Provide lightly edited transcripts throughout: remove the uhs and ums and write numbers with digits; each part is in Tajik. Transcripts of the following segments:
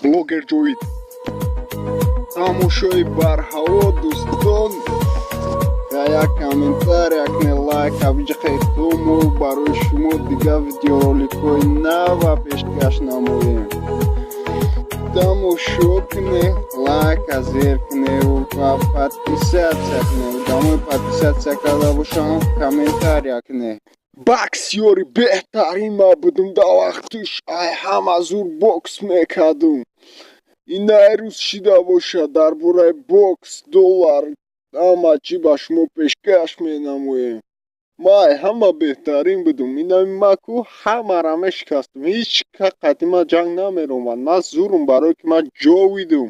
Блогер Ҷовид. Тамошои барҳаво, дӯстон, як комментар, як лайк абиҷиқед, то мо барои шумо дигар видеороликҳои нава пешкаш намоем. Тамошо кунед, лайка зер кунед ва подписаться кунед. Одамои подписаться карда бошанд, комментария кунед. Боксёри беҳтарин ман будум дар вақтиш, ай ҳама зур бокс мекардум. Ин рӯз шида бошад, дар бораи бокс, доллар, ҳама чӣ ба шумо пешкаш менамоем. Ман ай ҳама беҳтарин будум. Инами ман ку ҳамаро мешикастум, ҳеҷ ка қатъи ман ҷанг намеромад. Ман зурум, барое ки ман ҷовидум.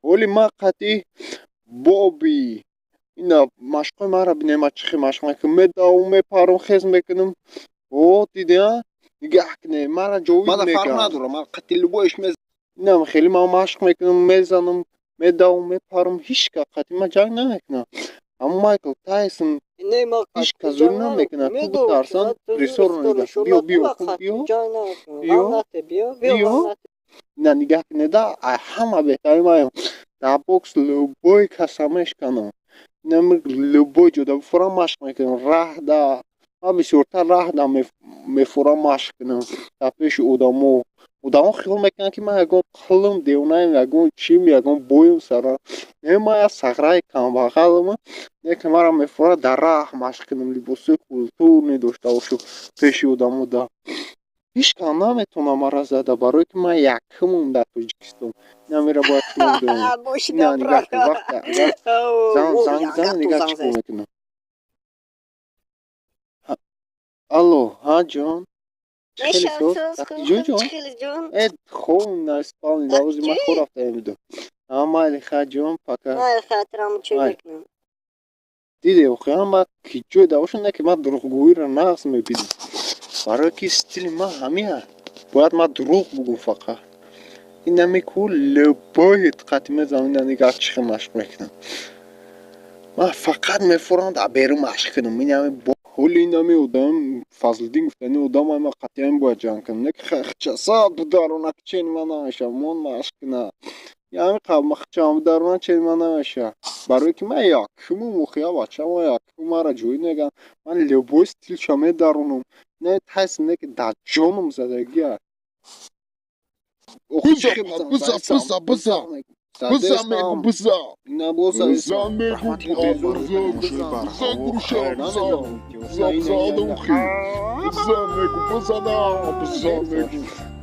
Ҳоли ман қатъи Боби ина машқҳои маро бинед, ман чӣ хел машқ мекунам. Медавам, мепарам, хез мекунам. О, диди, а, нигаҳ кунед, маро ҷовид Мана фарқ мегӯянд. надорам, ман қатъи любой ш мезанам. Инам хеле ман машқ мекунам, мезанам, медавам, мепарам, ҳеҷ ка қатъи ман ҷанг намекунад. Аммо Майкл Тайсон ҳеҷ кас зур намекунад. Ку битарсан, рисорро нигаҳ. Биё, биё, ку биё, биё, биё. Ина нигаҳ кунеда, ай ҳама беҳтарин маем. Дар бокс любой каса мешканам. Инам любой ҷода бифорам, машқ мекунам. Раҳда ман бисёртар раҳда мефорам машқ кунам дар пеши одамо. Одамо хиёл мекунанд, ки ман ягон қилм, девонаем, ягон чим, ягон боем сара. Не, ман як сағраи камбағалам, не ки маро мефорад дар раҳ машқ кунам, либосҳои культурный дошта бошам пеши одамо да. Ҳеҷ кам наметавонад маро зада, барое ки ман якумам дар Тоҷикистон. Инамеро бояд шумо бидонед. Ина нигаҳ кун, вақте агар занг бизанад, нигаҳ чӣ кор мекунам. Алло, ҳа, ҷон? Чӣ хеле соз? Ҷон, ҷон? Э, хоб на спални, давози ман хоб рафтаем бидо. Ҳа, майли, ха, ҷон, пока. Диде, охиран ман ки ҷой да бошам, не ки ман дурӯғгӯиро нағз мебинам. Барое ки стили ман ҳамин бояд ман дурӯғ бугӯм фақат. Инами ку любой қатъи мезанам, ина нигаҳ чӣ хел машқ мекунам. Ман фақат мефорам дар берун машқ кунам. Инами ҳоли инами одам Фазлиддин гуфтани одам, ман қатъиян бояд ҷанг кунам. Не ки хчаса бударона, ки чени ман намешавад, мон машқ кунад. Ҳамин қабл хчам бударона, чени ман намешавад. Барое ки ман якумум, охи, бача, ман якум, маро ҷоӣ мегӯянд. Ман любой стилша медаронам. Не Тайсон, не ки дар ҷоном задагиа. Биза, биза, биза, биза. Биза мегу, биза. Биза мегу, биза, биза, биза, гуша, биза. Биза, биза, адухи. Биза мегу, биза на, биза мегу.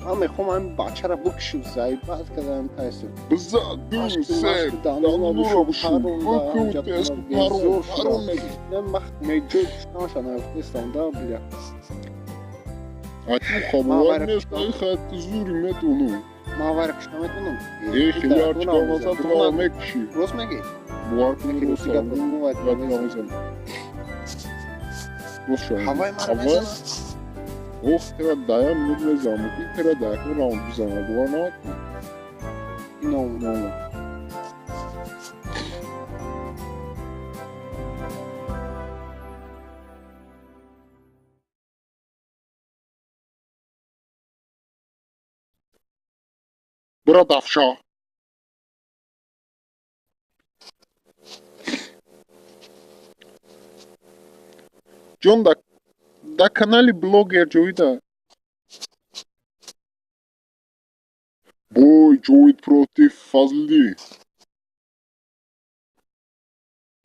Ман мехоҳам ҳамин бачаро бикушам, заебать кардам Тайсон. Биза, ду, се, дандонро бушу. Буку, теску, парон, парон мегу. Не, ман меҷой куштанша наёфтестам да, бля. А ту хабар нест, ай хат зури метону. Ман вайра кушта метавонам. Э, хеле арчи гаваза ту мекуши. Рост мегӣ? Бовар кун, рост. Рост шавам. Ҳавай маро мезанад? Ох, тера даям минут мезанам, мумкин тера даякум раунд бизанад, бовар накун. Ино, ино. Бира давша. Ҷон, да канали блогер Ҷовида. Бой Ҷовид против Фазлиддин.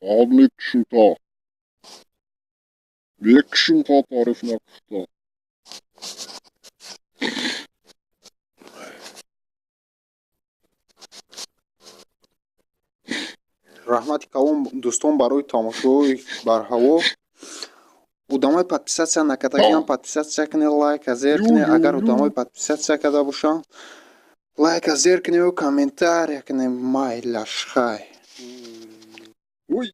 Ад мекушем та. Мекушем та, таъриф накушта. Раҳмати калон, дӯстон, барои тамошои барҳаво. Одамои подписаться накардагиам, подписаться кунед, лайка зер кунед. Агар одамои подписаться карда бошанд, лайка зер кунед, комментария кунед. Майлаш, хай. Ой.